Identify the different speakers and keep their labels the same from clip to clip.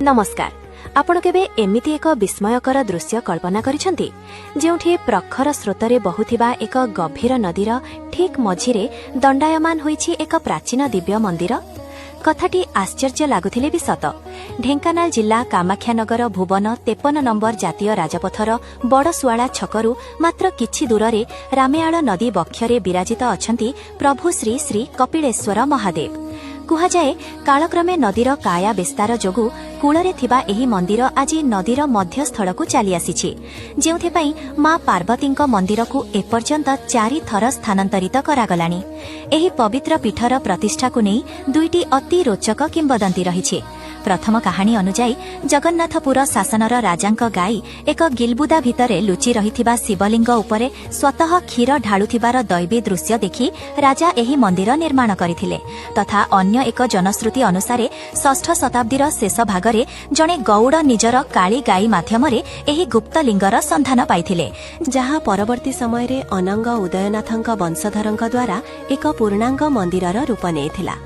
Speaker 1: ନମସ୍କାର। ଆପଣ କେବେ ଏମିତି ଏକ ବିସ୍ମୟକର ଦୃଶ୍ୟ କଳ୍ପନା କରିଛନ୍ତି, ଯେଉଁଠି ପ୍ରଖର ସ୍ରୋତରେ ବହୁଥିବା ଏକ ଗଭୀର ନଦୀର ଠିକ୍ ମଝିରେ ଦଣ୍ଡାୟମାନ ହୋଇଛି ଏକ ପ୍ରାଚୀନ ଦିବ୍ୟ ମନ୍ଦିର? କଥାଟି ଆଶ୍ଚର୍ଯ୍ୟ ଲାଗୁଥିଲେ ବି ସତ। ଢେଙ୍କାନାଳ ଜିଲ୍ଲା କାମାକ୍ଷାନଗର ଭୁବନ 53 ନମ୍ବର ଜାତୀୟ ରାଜପଥର ବଡ଼ସୁଆଳା ଛକରୁ ମାତ୍ର କିଛି ଦୂରରେ ରାମେଆଳ ନଦୀ ବକ୍ଷରେ ବିରାଜିତ ଅଛନ୍ତି ପ୍ରଭୁ ଶ୍ରୀ ଶ୍ରୀ କପିଳେଶ୍ୱର ମହାଦେବ। କୁହାଯାଏ, କାଳକ୍ରମେ ନଦୀର କାୟା ବିସ୍ତାର ଯୋଗୁଁ କୂଳରେ ଥିବା ଏହି ମନ୍ଦିର ଆଜି ନଦୀର ମଧ୍ୟସ୍ଥଳକୁ ଚାଲିଆସିଛି, ଯେଉଁଥିପାଇଁ ମା ପାର୍ବତୀଙ୍କ ମନ୍ଦିରକୁ ଏପର୍ଯ୍ୟନ୍ତ ଚାରିଥର ସ୍ଥାନାନ୍ତରିତ କରାଗଲାଣି। ଏହି ପବିତ୍ର ପୀଠର ପ୍ରତିଷ୍ଠାକୁ ନେଇ ଦୁଇଟି ଅତି ରୋଚକ କିମ୍ବଦନ୍ତୀ ରହିଛି। ପ୍ରଥମ କାହାଣୀ ଅନୁଯାୟୀ, ଜଗନ୍ନାଥପୁର ଶାସନର ରାଜାଙ୍କ ଗାଈ ଏକ ଗିଲବୁଦା ଭିତରେ ଲୁଚି ରହିଥିବା ଶିବଲିଙ୍ଗ ଉପରେ ସ୍ୱତଃ କ୍ଷୀର ଢାଳୁଥିବାର ଦୈବୀ ଦୃଶ୍ୟ ଦେଖି ରାଜା ଏହି ମନ୍ଦିର ନିର୍ମାଣ କରିଥିଲେ ତଥା ଅନ୍ୟ ଏକ ଜନଶ୍ରୁତି ଅନୁସାରେ, ଷଷ୍ଠ ଶତାବ୍ଦୀର ଶେଷ ଭାଗରେ ଜଣେ ଗଉଡ଼ ନିଜର କାଳି ଗାଈ ମାଧ୍ୟମରେ ଏହି ଗୁପ୍ତ ଲିଙ୍ଗର ସନ୍ଧାନ ପାଇଥିଲେ,
Speaker 2: ଯାହା ପରବର୍ତ୍ତୀ ସମୟରେ ଅନଙ୍ଗ ଉଦୟନାଥଙ୍କ ବଂଶଧରଙ୍କ ଦ୍ୱାରା ଏକ ପୂର୍ଣ୍ଣାଙ୍ଗ ମନ୍ଦିରର ରୂପ ନେଇଥିଲା।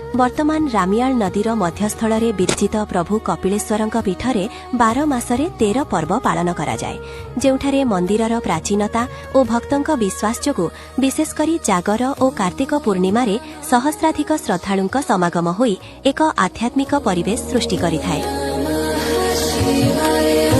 Speaker 2: ବର୍ତ୍ତମାନ ରାମିଆଳ ନଦୀର ମଧ୍ୟସ୍ଥଳରେ ବିରାଜିତ ପ୍ରଭୁ କପିଳେଶ୍ୱରଙ୍କ ପୀଠରେ 12 ମାସରେ 13 ପର୍ବ ପାଳନ କରାଯାଏ, ଯେଉଁଠାରେ ମନ୍ଦିରର ପ୍ରାଚୀନତା ଓ ଭକ୍ତଙ୍କ ବିଶ୍ୱାସ ଯୋଗୁଁ ବିଶେଷ କରି ଜାଗର ଓ କାର୍ତ୍ତିକ ପୂର୍ଣ୍ଣିମାରେ ସହସ୍ରାଧିକ ଶ୍ରଦ୍ଧାଳୁଙ୍କ ସମାଗମ ହୋଇ ଏକ ଆଧ୍ୟାତ୍ମିକ ପରିବେଶ ସୃଷ୍ଟି କରିଥାଏ।
Speaker 3: ଶିବାୟ।